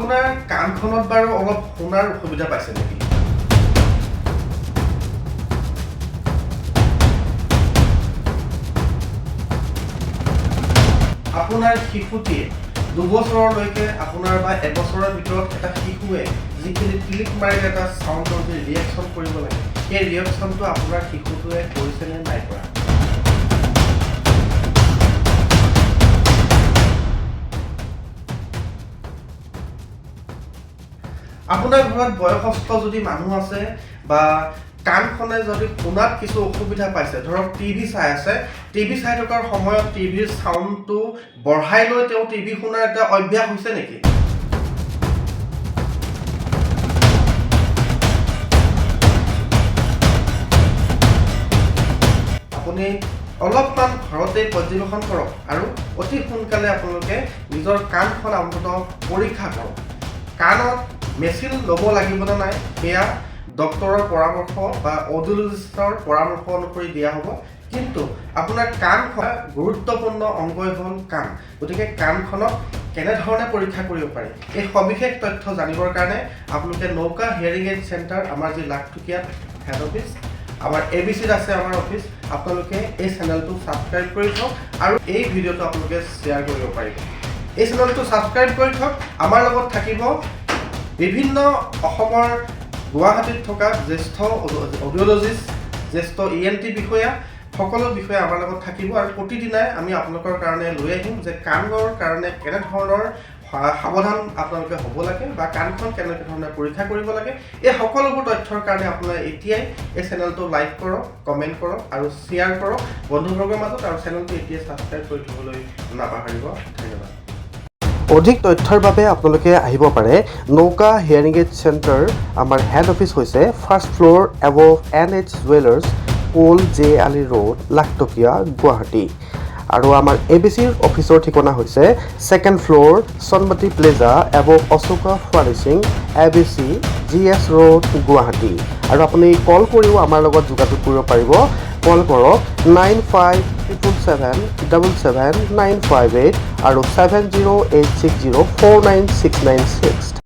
আপোনাৰ কাণখনত বাৰু অলপ শুনাৰ অসুবিধা পাইছে নেকি? আপোনাৰ শিশুটিয়ে 2 বছৰলৈকে আপোনাৰ বা এবছৰৰ ভিতৰত এটা শিশুৱে যিখিনি ক্লিক মাৰিলে এটা চাউণ্ডৰ যি ৰিয়েকশ্যন কৰিব লাগে, সেই ৰিয়েকশ্যনটো আপোনাৰ শিশুটোৱে কৰিছেনে নাই কৰা? আপোনাৰ ঘৰত বয়সস্থ যদি মানুহ আছে বা কাণখনে যদি শুনাত কিছু অসুবিধা পাইছে, ধৰক টিভি চাই আছে, টিভি চাই থকাৰ সময়ত টিভিৰ চাউণ্ডটো বঢ়াই লৈ তেওঁ টিভি শুনাৰ এটা অভ্যাস হৈছে নেকি? আপুনি অলপমান ঘৰতে পৰ্যবেক্ষণ কৰক আৰু অতি সোনকালে আপোনালোকে নিজৰ কাণখন অন্ততঃ পৰীক্ষা কৰক। কাণত মেচিন ল'ব লাগিবনে নাই, সেয়া ডক্তৰৰ পৰামৰ্শ বা অডিঅ'লজিষ্টৰ পৰামৰ্শ অনুসৰি দিয়া হ'ব। কিন্তু আপোনাৰ কাণখন গুৰুত্বপূৰ্ণ অংগই হ'ল কাণ। গতিকে কাণখনক কেনেধৰণে পৰীক্ষা কৰিব পাৰি, এই সবিশেষ তথ্য জানিবৰ কাৰণে আপোনালোকে নৌকা হিয়াৰিং এইড চেণ্টাৰ, আমাৰ যি লাখটকীয়াত হেড অফিচ, আমাৰ এবিচিত আছে আমাৰ অফিচ। আপোনালোকে এই চেনেলটো ছাবস্ক্ৰাইব কৰি থওক আৰু এই ভিডিঅ'টো আপোনালোকে শ্বেয়াৰ কৰিব পাৰিব। এই চেনেলটো ছাবস্ক্ৰাইব কৰি থওক। আমাৰ লগত থাকিব বিভিন্ন অসমৰ গুৱাহাটীত থকা জ্যেষ্ঠ অডিঅ'লজিষ্ট, জ্যেষ্ঠ ইএনটি বিষয়া, সকলো বিষয়া আমাৰ লগত থাকিব আৰু প্ৰতিদিনাই আমি আপোনালোকৰ কাৰণে লৈ আহিম যে কাণৰ কাৰণে কেনেধৰণৰ সাৱধান আপোনালোকে হ'ব লাগে বা কাণখন কেনেকৈ ধৰণে পৰীক্ষা কৰিব লাগে। এই সকলোবোৰ তথ্যৰ কাৰণে আপোনালোকে এতিয়াই এই চেনেলটো লাইক কৰক, কমেণ্ট কৰক আৰু শ্বেয়াৰ কৰক বন্ধুবৰ্গৰ মাজত আৰু চেনেলটো এতিয়াই ছাবস্ক্ৰাইব কৰি থ'বলৈ নাপাহৰিব। ধন্যবাদ। অধিক তথ্যৰ বাবে আপোনালোকে আহিব পাৰে নৌকা হিয়াৰিং এইড চেণ্টাৰ। আমাৰ হেড অফিচ হৈছে first floor, above NH Jewellers, old J Ali road, Lakhtokia, Guwahati. আৰু আমাৰ এবিচিৰ অফিচৰ ঠিকনা হৈছে second floor, Sanmati plaza, above Ashoka furnishing, ABC GS road, Guwahati. আৰু আপুনি কল কৰিও আমাৰ লগত যোগাযোগ কৰিব পাৰিব। কল কৰক 9577777958 আৰু 7086049696।